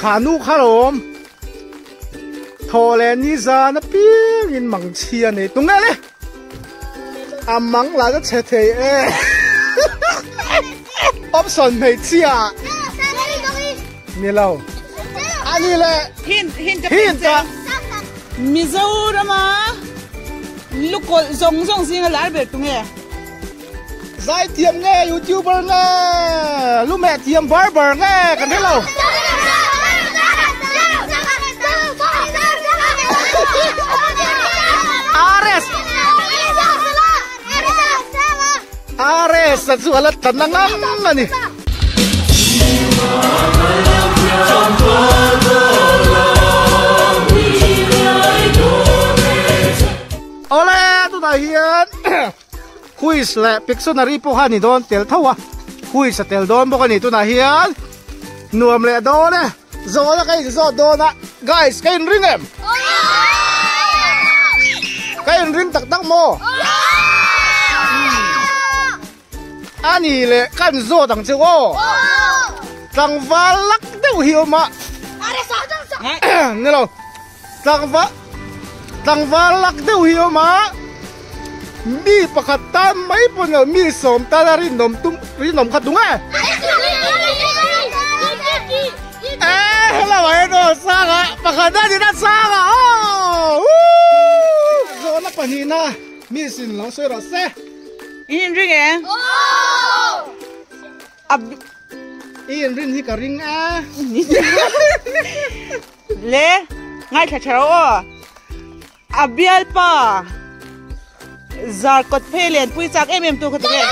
Kha nu kha lawm thaw leh ni zan apiang in mang chhia nei tung e le a mang lah chu chhe thei e option hmeichhia ni lo a ni le hin hin ka hin ta Mizorama lukawlh zawng zawng zinga lar ber tunge. Zaithiam nge youtuber nge lumeh thiam barber nge kan hre lo. RS RS a chu ala tla na ngam a ni. Awle tunah hian Quiz leh Pictionary pawh kha a ni dawn tel tho a, quiz a tel dawn bawk a ni tunah hian nuam leh dawn e, zawhna ka inzawt dawn a, guys ka inring em? Ka inring tak tak maw? A ni leh ka inzawt ang che aw, tlangval lak deuh hi awm a, ni lo. Tlangval tlangval lak deuh hi awm a, mi pakhat tan mai pawh ni lo, mi sawm tan a rinawm tum rinawm kha tung e. E hello ah hian aw sang a pakhat a nina sang a aw zawhna pahnihna mi sin lo sawi rawh se. I inring e? A I inrin hi ka ring a. Le, ngaithla tha rawh aw. A bialpa zar kawt phei len pui chak em em tu kha tunge.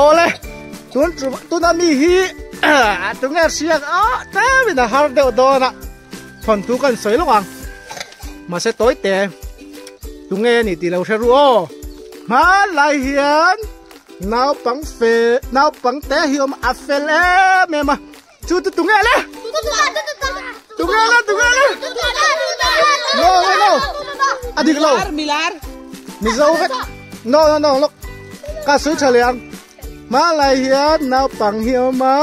Awle, tun tuna mi hi tunge hriat a tlemin a har deuh dawn a. Thawnthu kan sawi lawk ang. Mahse tawi te tunge a nih tih lo hre ru aw. Hmanlai hian naupang fe naupang te hi awm a fel em em a. Chu chu tunge le? Tunge le tunge le? No no no. A dik lo. Milar. Mizo vek. No no no lok. Ka sawi tha leh ang. Hmanlai hian naupang hi awm a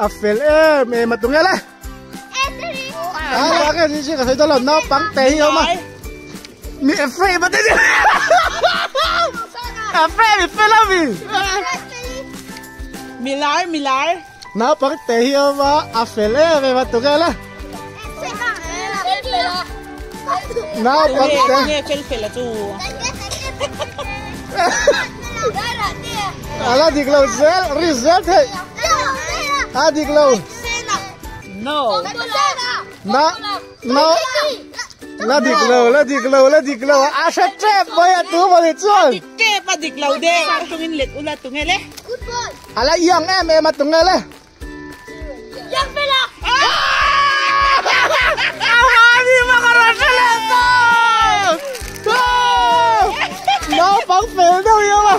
a fel em em a tunge le? À, cái gì cái đó là nó bắn tè không mà. Mi afraid mà thế gì? Afraid mi fel ami. Milar milar. Nó bắn tè không mà, a fel em em mà tụi cái là. Nó bắn tè. Nge fel fel chu. À là dik lo zel, ri zel thei. A dik lo. No. Na na la dik lo la dik lo la dik lo a hre tep mai a tu mawni chuan. Dik tep a dik lo de. Tungin let ula tunge le. A la iang em em a tunge le. Naupang fel deuh hi awm a,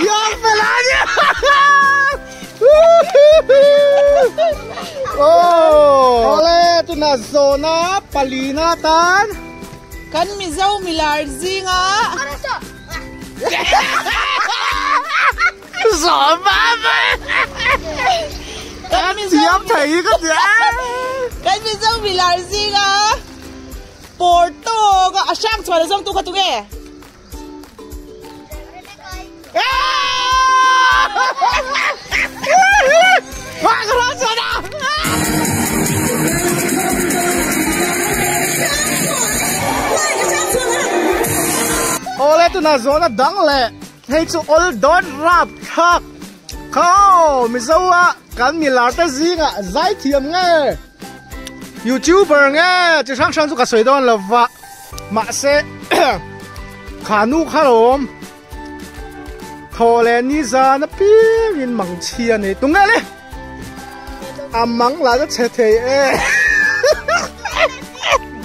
iang fel a nia. Awle tunah zawhna palina tan. Kan Mizo milar zinga. Zawh mai. Kan Mizo Thiam thei hi ka tia. Kan Mizo milar zinga Porto ka a hrang chhuah leh zawng tu kha tunge? Awle tunah zawhna dang leh hei chu awl dawn rap thlak kho Mizo a kan milar te zingah zaithiam nge YouTuber nge chi hrang hrang chu ka sawi dawn lova. Mahse kha nu kha lawm thaw leh ni zan apiang in mang chhia nei tung e le a mang lah chu chhe thei e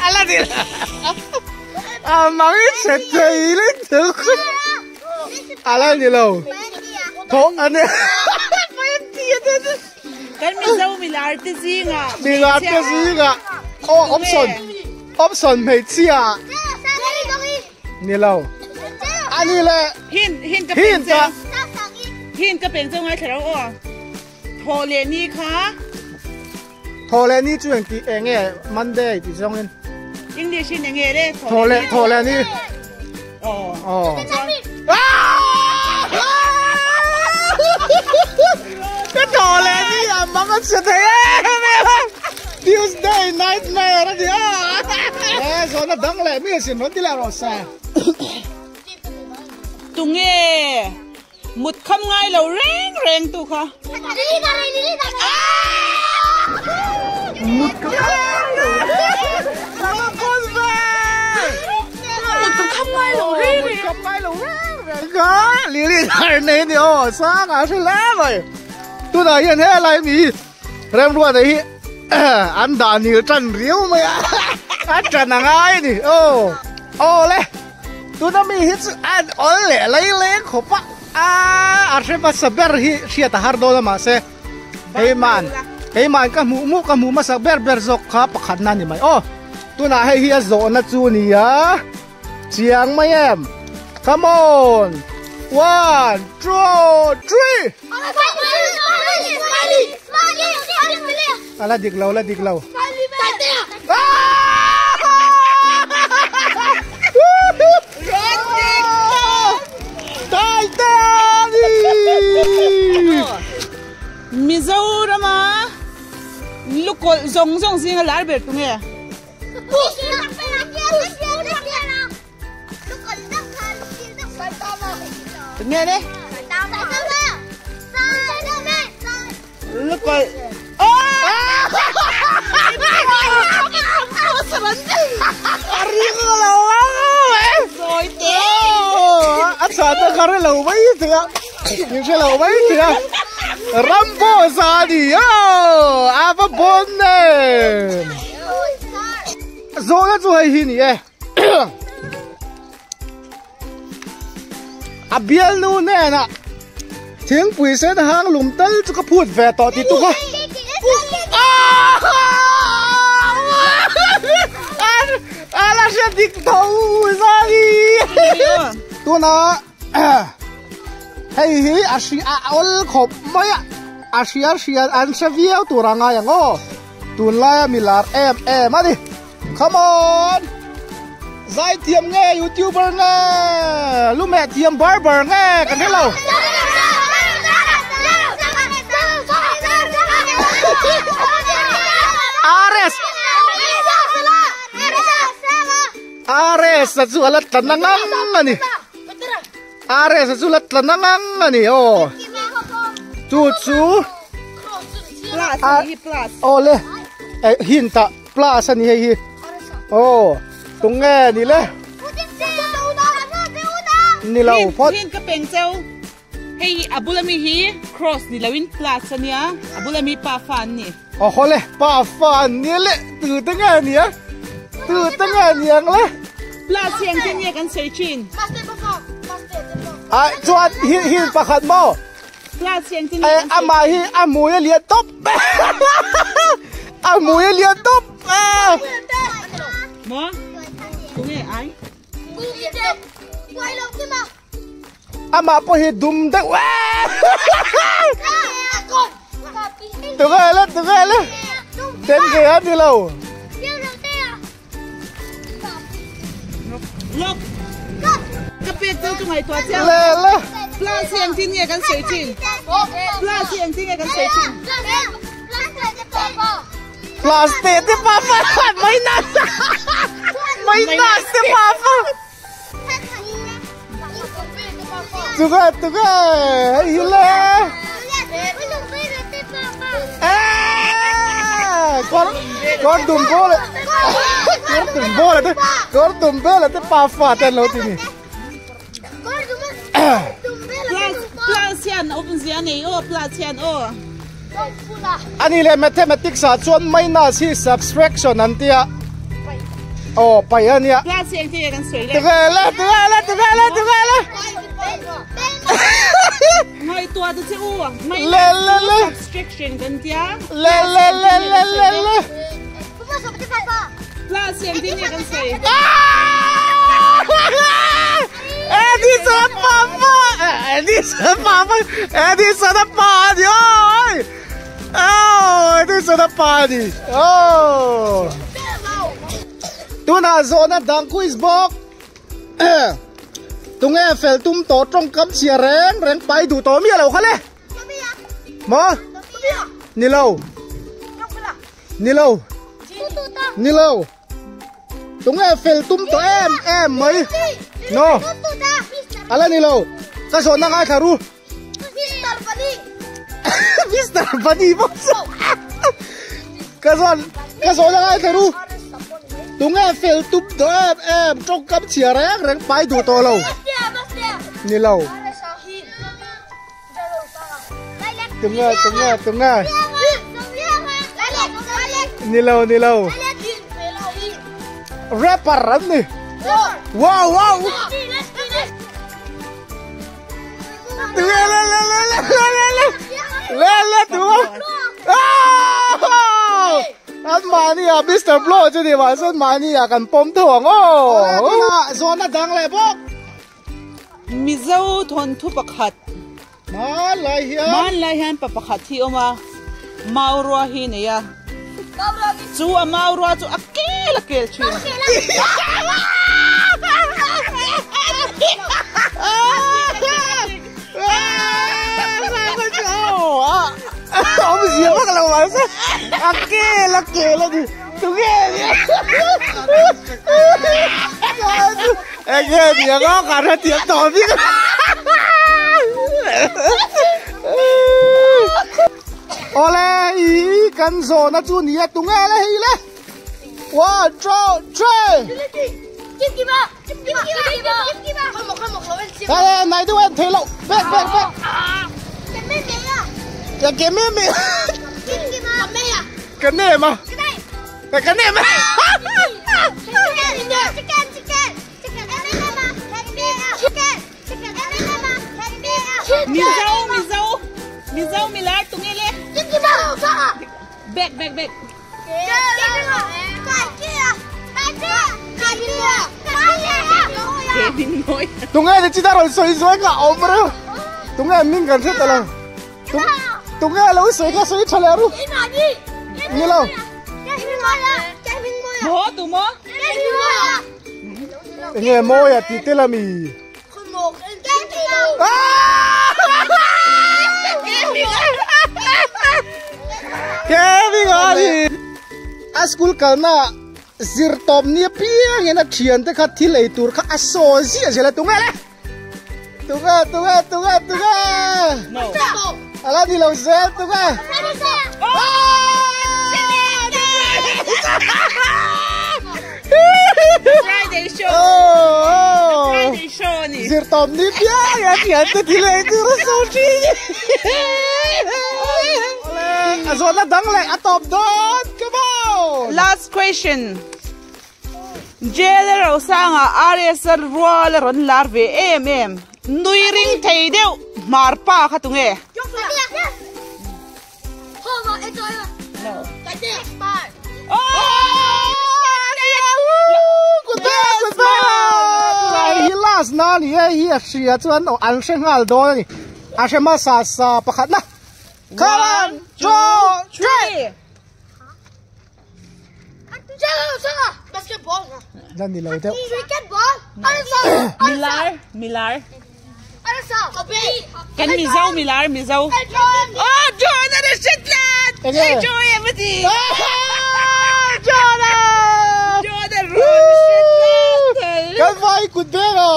a la ni a mang hi chhe thei le thuk a la ni lo thaw a ni Kan Mizo milar te zingah milar te zingah aw option Option hmeichhia. Ni lo. Ani le. Hin hin ka peng che. Hin ka peng che ngai thlarau aw. Tho le ni kha. Tho le ni chu eng ti eng nge Monday ti zawng in. English in eng nge le tho le tho le ni. Oh. Oh. Ka tho le ni a mang a che thei em em a. Tuesday nightmare a ni a. E zawhna dang leh mi sin rawn ti leh rawh se. Tunge Mut kham ngai lo reng reng tu kha. Mut ka kham Mut ka kham ngai lo reng reng. Kham ngai lo reng reng kha. Lily thar nei ni aw sang a hre hle mai. Tunah hian helai mi Remruata hi an dah nil tan riau mai a. A tan a ngai a ni aw. Aw le. Tuna mi hi chu an awl leh lei leng khawp a, a hre hmasa ber hi hriat a har dawn a mahse heiman heiman ka hmuh hmuh ka hmuh hmasa ber ber zawk kha pakhat na ni mai aw tunah hei hi a zawhna chu a ni a chiang mai em come on one two three a la dik lo la dik lo. Mizorama lukawlh zawng zawng zinga lar ber tu nge? Nge le? Lukawlh. A chhan na ka hre lo mai thei a, min hre lo mai thei a, Rambo sa a ni aw, a va bawn em. Zawhna chu hei hi ni e. A bialnu hnenah thingpui sen hang lum tal chu ka phut ve tawh tih tuk a. A la hre dik tho zali. Tuna hei hi a hri a awl khawp mai a, a hria hria an hre viau tur a ngai ang aw. Tunlaia mi lar em em a ni. Come on! Zaithiam nge YouTuber nge lumeh thiam barber nge kan hre lo. RS RS a chu ala tla na ngang a ni. RS a chu la tla na ngang a ni aw. Chu chu Plus a ni hi plus. Aw le hint ah Plus a ni hei hi. Aw, tunge ni le? Ni lo phawt. Hin ka peng cheu. Hei a bula mi hi cross ni loin plus a nia. A bula mi pa fa an ni. Aw haw le, pa fa an ni le. Tu te nge ni a? Tu te nge ni ang le? Plus hi engtin nge kan sawi thin? Ai chuan hi hi pakhat maw? Amah hi a hmui a lian tawp a hmui a lian tawp amah pawh hi dum deuh tunge le tunge le ten ve a ni lo. Lok. Ka pek chu chu ngaihtuah chiang. Le le. Plus hi engtin nge kan sawi thin? Plus hi engtin nge kan sawi thin? Plus te te pa pa minus. Minus te pa pa. Tunge tunge hei hi le. Kawr kawr dum bawla kawr dum bawla te kawr dum bela te pa fa te an lo ti ni. Plus plus hian awmzia nei aw plus hian aw. Ani leh mathematics ah chuan minus hi subtraction an tia. Aw pai a nia. Class hi engtin nge kan sawi le? Tive le tive le tive le tive le. Ngaihtuah ta che u. Le le le. Subtraction kan tia. Le le le le le le. Class hi engtin nge kan sawi? Edison pa Edison a pa a ni oi oh Edison a pa a ni oh tunah zawhna dang quiz bawk tunge fel tum tawh tawngkam chhia reng reng pai duh tawh miah lo kha le maw ni lo ni lo ni lo Tunge fel tum tawh em em mai. No. Ala ni lo. Ka zawhna ngaithla ru. Mr. Bunny. Mr. Bunny bawk chu. Ka zawn ka zawhna ngaithla ru. Tunge fel tum tawh em em tawngkam chhia reng reng pai duh tawh lo. Ni lo. Tunge tunge tunge. Ni lo ni lo. Rapper an ni. Wow wow. Tunge le le le le le le le le tu. An mahni ah Mr. Blow chu ni mahse an mahni ah kan pawm tho ang aw. Zawhna dang leh bawk. Mizo thawnthu pakhat. Hmanlai hian. Hmanlai hian pa pakhat hi awm a, maurua hi nei a. Chu a maurua chu a kel a kel thin. Awmzia vak lo mahse a kel a kel a ni. Tunge nia? Enge nia nga ka hre thiam tawh bik. Awle i kan zawhna chu nia tunge le hei le. One, two, three. Hey, nai deuh em thei lo. Back, back, back. Ke ke me me. Ka nem a. Ka nem a. Mizo, Mizo, Mizo milar tunge le. Back, back, back. Tunge ni chi ta rawn sawi zuai ka awm reuh. Tunge ming kan hre ta lo. Tunge lo sawi kha sawi tha leh ru. Ni lo. Maw tu maw? Enge mawi a tih tel ami? Kevin a ni. A school kalna zir tawp ni apiangin a thiante kha thil ei tur kha a saw ziah zel a tunge le. Tunge tunge tunge tunge. Ala ni lo zel tunge. Friday show. Oh, Friday show ani. Zir tawp ni piang a thian te thil ei tur a saw thin. A zawhna dang leh a tawp dawn. Come on. Last question. Jail a rosanga RS a rual a rawn lar ve em em. Nui ring thei deuh hmar pa kha tunge. Hi last na ni e hi a hria chuan an hre nghal dawn a ni a hre hmasa sa pakhat na one two three Lan ni lo deuh. Milar, milar. Kan Mizo milar, Mizo. Oh, John a Shetland! Enge? Hey, Joy, emati. John! John a Ron Shetland. Kan vai kut beng a.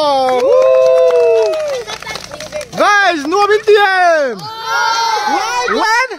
Guys, nuam in ti em? One.